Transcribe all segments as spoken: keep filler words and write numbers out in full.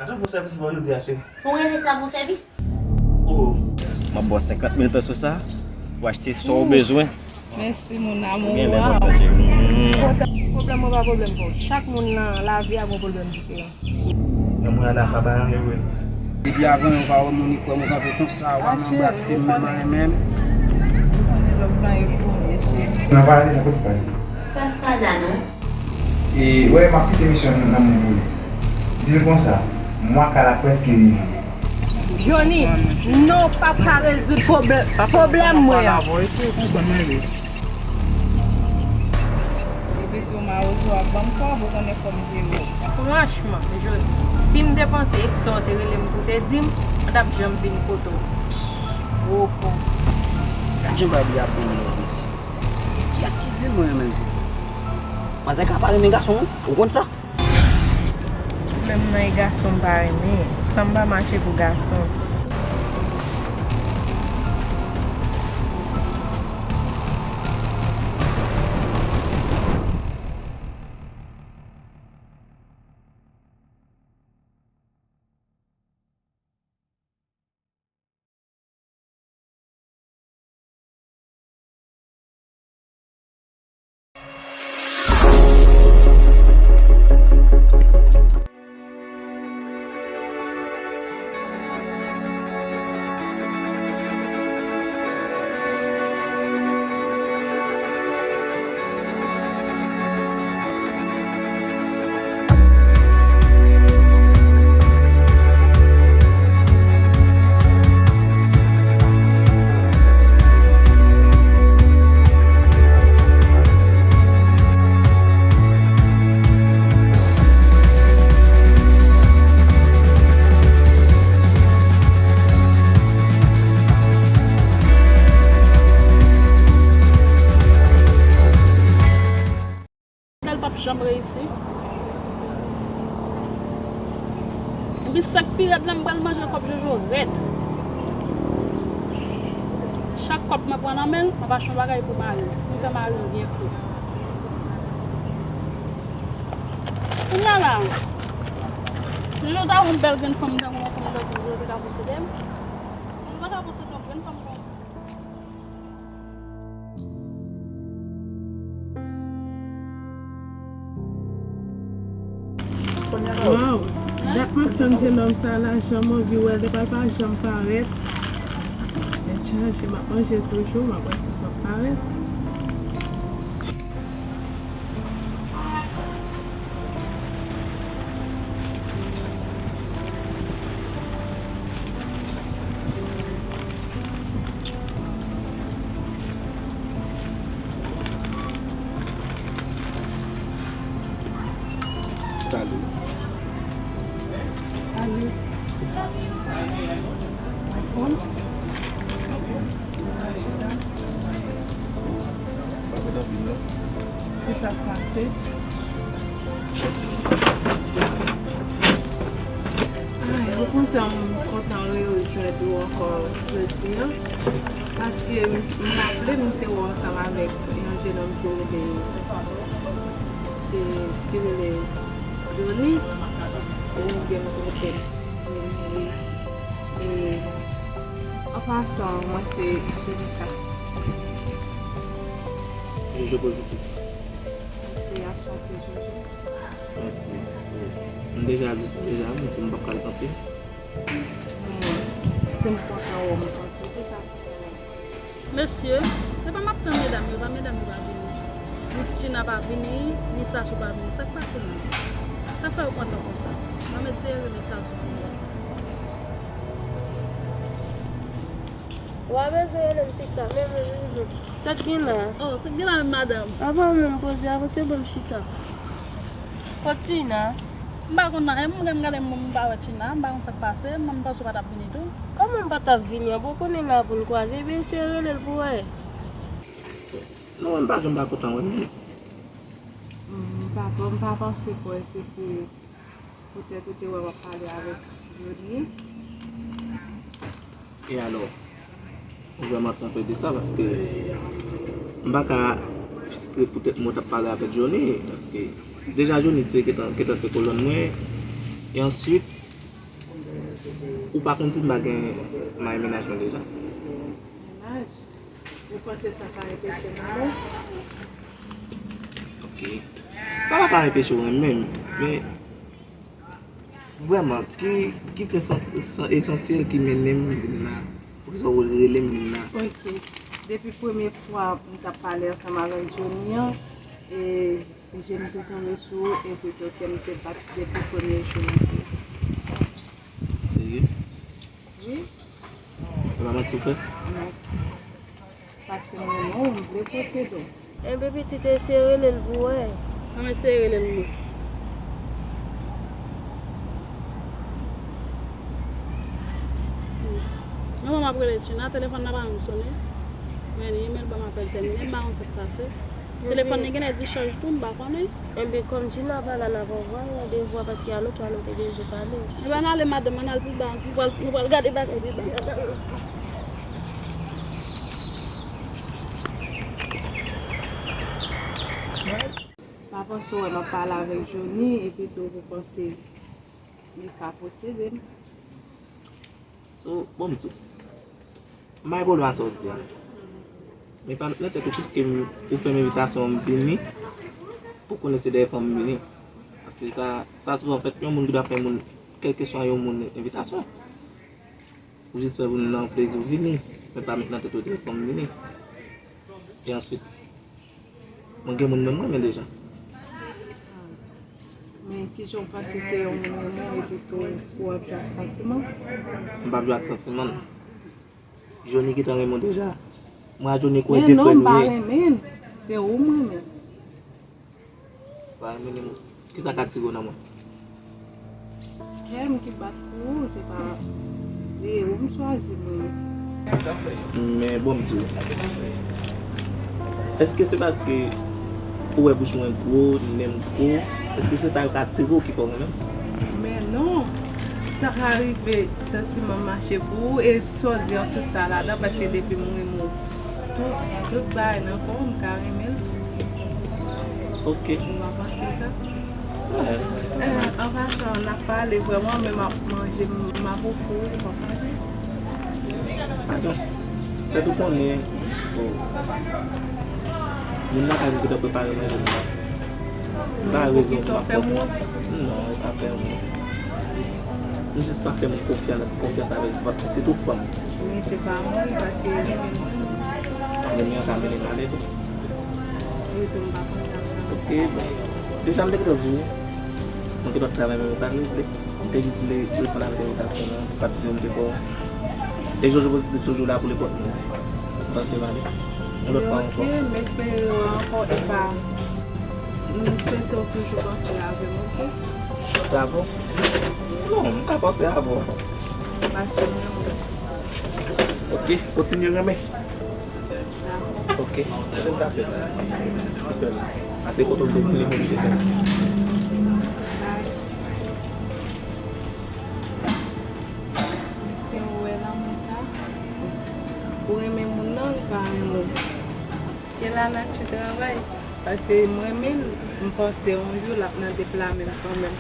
Sa te bon sèvis pou jodi a, cheri. Ou rele sa bon sèvis? Oh. M ap ba w senkant mil peso sa, pou achte sa w bezwen. Mèsi, mon amour. Gen lè kontan, cheri. Pwoblèm mwen pa pwoblèm pa w. Chak moun nan lavi a gon pwoblèm diferan. Yon mwen la pa bay anyen vre. Depi avan yon pa wè moun li kwè mwen kanpe konsa, w a m anbrase m menm renmen m. Ou konnen lòm pa enpone, cheri. Nan pale de sa kote pès. Pès pa la non. E wè m ap kite misyon nan men w. Di l konsa, mwa ka la prèske rive. Johnny, non, w p ap ka rezoud pwoblè-, pwoblèm mwen an. Epi tou mawozo ap ban m kòb, ou konnen fò m peye w. Franchman, Johnny, si m te panse sa w te rele m pou te di m, m t ap janm vin kote w. Gwo kon. Gad jan Barbie ap ban m love, mèsi. Kiyès ki di l mwen renmen l? Manzè ka pa renmen gason, wi. Ou konn sa? Pwoblèm nan e gason m pa renmen. San m pa mache pou gason. L p ap janm reyisi. Epi sa k pi rèd la, m pral manje kòb Jojo rèd. Chak kòb mwen pran nan men l, m ap achte yon bagay pou mari m. M fè mari m byen fou. Kounye a la, Jojo ta yon bèl grenn fanm tankou yon fanm tankou Jojo te ka posede m. Jojo pa ka posede yon grenn fanm konsa. Waw, dat m ap tann jenòm sa la, jan m anvi wè l, depi l pa janm parèt. Men chanje, m ap manje toujou, m ap wè si l p ap parèt. Salut. Salut. Sa k pase? Ay, mwen kontan, mwen kontan rejwenn ou ankò jodi a. Paske m raple m te wè w ansanm avèk yon jenòm ki rele, ki, ki rele Johnny. Oubyen m twonpe m. E, e, an pasan, mwen se Jojo sa. Jojo pozitif. Kreyasyon ke Jojo. Mèsi. M deja di w sa deja, m di w m p ap ka kanpe. Men, si m kontan wè w, m kontan sou sa. Mesye, se pa m ap tann medam yo, pa medam yo pa vini. Miss Tina pa vini, ni Sasou pa vini. Sa k pase menm? Sa k fè yo kontan konsa? Ann eseye rele Sasou pou mwen. Ou pa bezwen rele m sista, men mwen menm. Sa k gen la? Oh, sa k gen la menm, madanm? Apa menm poze, avanse ban m chita. Kot Tina? M pa konn nan, e m lè m gade m, m pa wè Tina, m pa konn sa k pase, m, m panse w pa t ap vini tou. Kòman m pa t ap vini an? Bon, konnen la pou n kwaze, ebyen eseye rele l pou wè. Non, m pa janm pa kontan wè l. M pa, m pa panse kwè se pou, poutèt ou te wè m ap pale avèk Johnny. E alò, ou vrèman twonpe de sa, paske m pa ka fristre poutèt mwen t ap pale avèk Johnny, paske deja Johnny se gentan, gentan se kolòn mwen, e answit, Ou pa konn si m pa gen may mennaj mwen deja? Mennaj? Ou panse sa ka anpeche m renmen w? Ok. Sa pa ka anpeche w renmen m, men vrèman, ki, ki pwen sans-, san-, esansyèl ki mennen m vin la? Poukisa w rele m vin la? Ok. Depi premye fwa m t ap pale ansanm avèk Johnny an, e je m te tonbe sou ou, epi tou kè m te bat depi premye jou m te. Serye? Wi. E pa manti w fè? Non. Paske m renmen w, m vle posede w. Enben pitit, eseye rele l pou w wè. An eseye rele l mwen. Manman m ap rele Tina, telefòn nan pa janm sonnen. Men li menm ban m apèl tèmine, m pa konn sa k pase. Telefòn li genlè di chaj tou, m pa konnen. Enben kòm Tina pa la, n ap anvwa yon devwa paske alò tou alò te gen jou pale. Enben n ale madanm, ann al pi ba, nou pral, nou pral gade bagay pi ba. Pa panse w wè m ap pale avèk Johnny epi tou ou panse li ka posede m. So, bon, m di w. M pa gen pwoblèm ak sa w di a. Men pa met nan tèt ou piske m, ou fè m envitasyon an m vini, pou konnen se dèyè fanm m vini. Paske sa, sa souvan fèt, yon moun ki ta fè moun, kèlkeswa yon moun envitasyon. Ou jis fè moun nan plezi w vini, men pa met nan tèt ou dèyè fanm m vini. E answit, mwen gen moun nan mwen men deja. Men kijan w panse ke yon moun renmen w epi tou ou ap jwe ak santiman? M p ap jwe ak santiman, non. Johnny gentan renmen w deja. Mwen ak Johnny kwè de frè nou ye. Men non, m pa renmen l. Se ou m renmen. Pa renmen li, kisa k atire w nan mwen? Kè m ki bat pou ou, se pa, se ou m chwazi mwen. Men bon, m di w, èske se paske ou wè bouch mwen gwo, nen m gwo, èske se sa yo k atire w ki fè w renmen m? Men non, sa ka rive santiman m mache pou ou, e sa w di an tout sa ladan, paske depi m renmen w, tout, tout bagay nan kò w, m ka renmen l. Ok. Ou pa panse sa? Eh, an pasan, n ap pale vrèman, men m ap manje, m ap ofri w, ou p ap manje. Adan, tèt ou konnen, so, moun nan ka vin gentan prepare manje pou mwen. M pa rezon pou m ap fè moun. Non, e pa fè moun. Jis, m jis pa fè moun konfyans, konfyans avèk vant mwen, sitou fanm. Men se pa mwen, paske renmen mwen. Renmen an ka mennen malè tou. Wi, tou m pa panse ak sa. Ok, bon. Deja m te gentan di w, mwen gentan travay men mwen pa rive. M te jis vle reponn avèk envitasyon an, m pa t di w m te fè w. E jòj pozitif toujou la pou lepòt nou. Panse m ale. Yon lòt fwa ankò. Ok, m espere w ankò e pa. M swete w toujou panse avè m, ok? Panse avè w? Non, m ka panse avè w. Paske m renmen w. Ok, kontinye renmen. Ok, se m ka fè la. Fè la. Ase kote m te vini pou m te fè. Mesye, ou wè lanmou sa? Ou renmen moun nan, li pa renmen w. Ke lanati travay, paske m renmen l, m panse yon jou l ap nan tèt la menm kanmenm.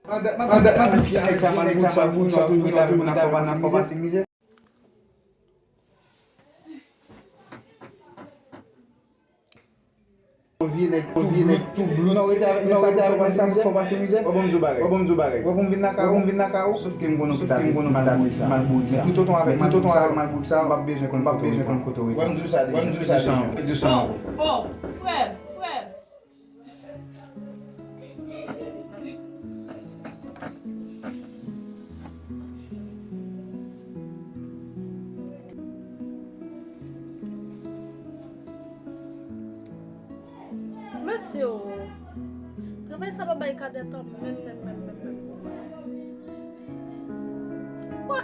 Andan, andan, andan, ti nèg sa mal bout, mal bout, mal bout, mal bout, mal bout, mal bout, mal bout. Vye nèg tou blout, tou blout. Non, rete avèk nèg sa, rete avèk nèg sa, fò pase mizè. Wè, bon, m di w bagay. Wè, bon, m di w bagay. Wè, pou m vin lakay ou, pou m vin lakay ou. Sòf ke m konnen ou pral mal bout sa. Men pou tonton avèk mal bout sa, m p ap bezwen konn, m p ap bezwen konn kote w rete. Wè, m di w sa deja. Wè, m di w sa deja. Di san. Oh, oh, Fred, Fred. Mesye o, travay sa pa bay Kadè tan menm, menm, menm, menm, menm. Wè,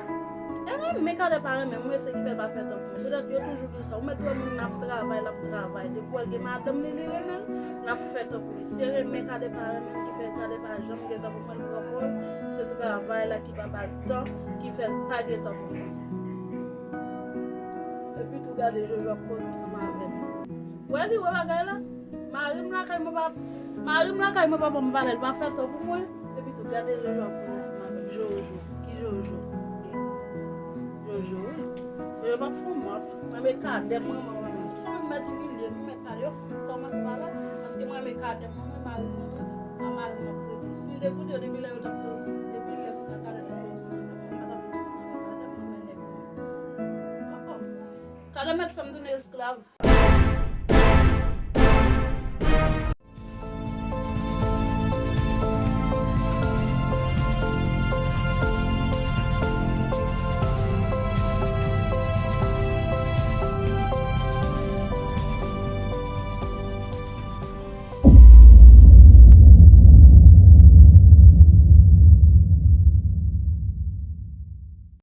e renmen Kadè pa renmen mwen, se ki fè l pa fè tan pou mwen. Petèt yo toujou di sa. Ou mèt wè moun nan ap travay, l ap travay. Depi w wè l gen madanm li, li renmen l, l ap fè tan pou li. Si e renmen Kadè pa renmen m, ki fè Kadè pa janm gen tan pou mwen, l pran pòz, se travay la ki pa ba l tan, ki fè l pa gen tan pou mwen. Epi tou gade Jojo ap koze ansanm avè m. Wè li wè bagay la. Mari m lakay mwen pa, Mari m lakay mwen pa ban m valè, l pa fè tan pou mwen. Epi tou, gade Jojo ap konnen ansanm avè m. Jojo. Ki Jojo? Jojo, wi. Jojo p ap fè w mòd. Mwen renmen kadèm mwen, mwen renmen. Tout fanmi m mèt imilye m, mèt pale, yo fin kòmanse pale. Paske mwen renmen kadèm mwen, mwen mari mwen, a mari m ap rele. Si m te koute yo depi lè yo t ap koze, depi lè pou ta kadèm t ap koze, mwen pa t ap koze ansanm avèk kadèm, mwen renmen nèg mwen. Oh, oh. Kadèm mèt fè m tounen esklav.